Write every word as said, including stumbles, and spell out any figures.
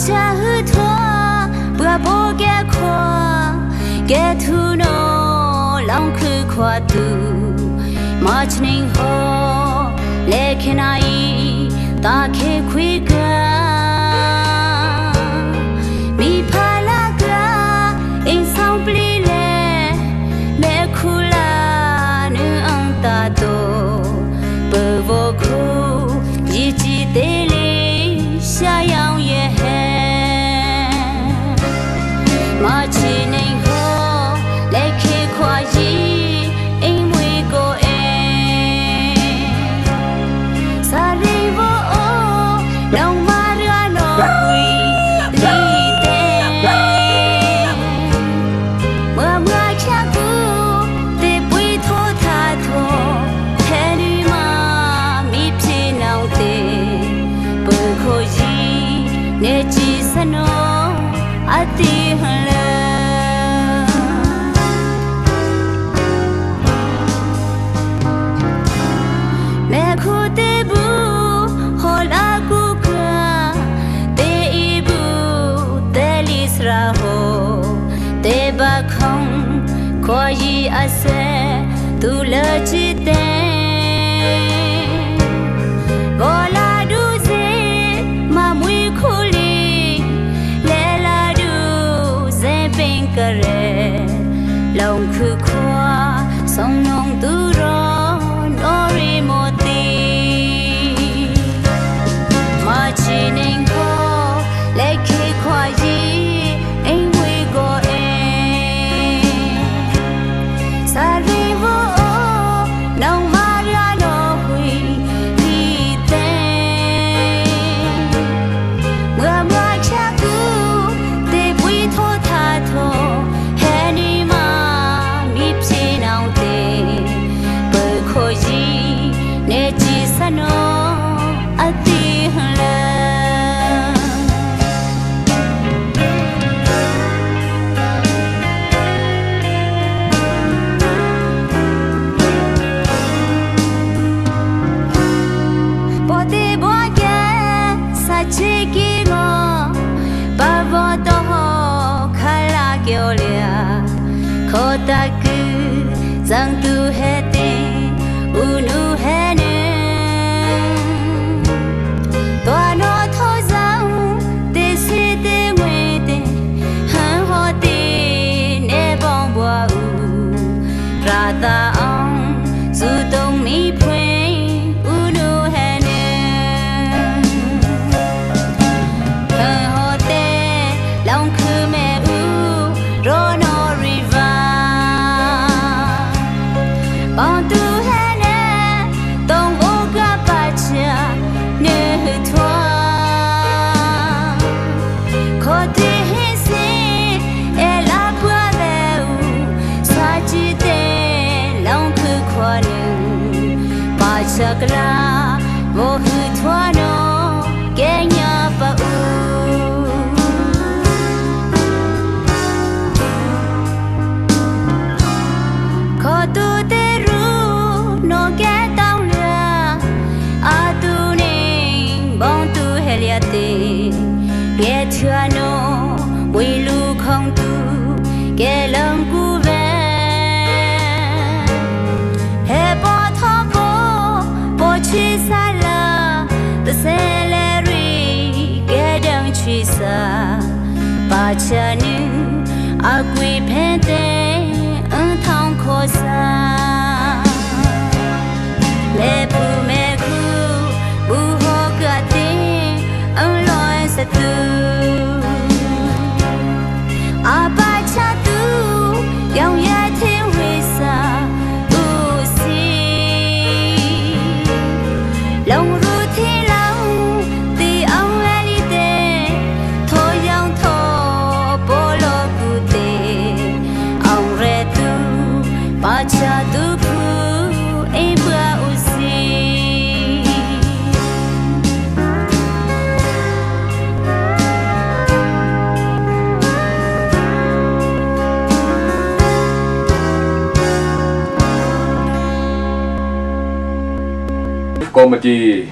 Cha hu thua, pua po ke khua, ke thu no, long khu khua tu, ma chning ho, le khe nai, ta khe khui ka. Mi pha la ka, in sang pli le, me khu la nu ang ta to, pe vo khu, yi chi te le, sha yang ye he. Ma chi nei ho, le khe khua yi, ing mui ko e. Sa ri vo o, nong ma ri a no hui, li te. Mwa mwa khia ku, te pui tho tha tho, he ni ma mi phi nau te, pe kho yi, ne chi sa no, a ti ha la. Me khu te bu, ho la ku ka, te i bu, te li sra ho, te ba khong, khua yi a se, tu le chi te. Vo la du ze, ma mui khu li, le la du ze peng ka re, long khu khua, song nong tu ro, no ri mo ti. Ma chi ning ho, le khe khua yi, ing hui go e. Sa ri vo o, nong ma ri a no hui, hi te. Mwa mwa khia ku, te pui tho tha tho, he ni ma mi phi nau te, pe kho yi, ne chi sa no, a ti ha la. Pawte bua ke sa chi ki ngo, pa vo to ho kha la ke o lia, kho ta ku zang tu he te, u nu he ne. Tua no tho zang, te si te ngui te, han ho te ne bong bua u. Ra ta ang, zu tong mi phui, u nu he ne. Han ho te, long khu me u, ro no ri va. Bong tu he ne, tong vo ka pa cha, ne hu thua. Kho te he si, e la pua ve u, sa chi te, long khu khua nu, pa cha kla, vo hu thua no, ke nya pa u. Kho tu te ru, no ke tong lia, a tu ning, bong tu he lia te, ke thua no, wi lu khong tu, ke lang ku ve. He po tho po, po chi sa la, ta se le ri, ke dang chi sa. Pa cha nu, a kui phen te, ang thong kho sa. Me pu me khu, bu ho ka te, ang loi sa tu. A pa cha tu, yong ya te hui sa, u si. Long ru thi long, ti ang le li te, tho yang tho, po lo ku te, ang re tu, pa cha tu phu, e bua u si. Committee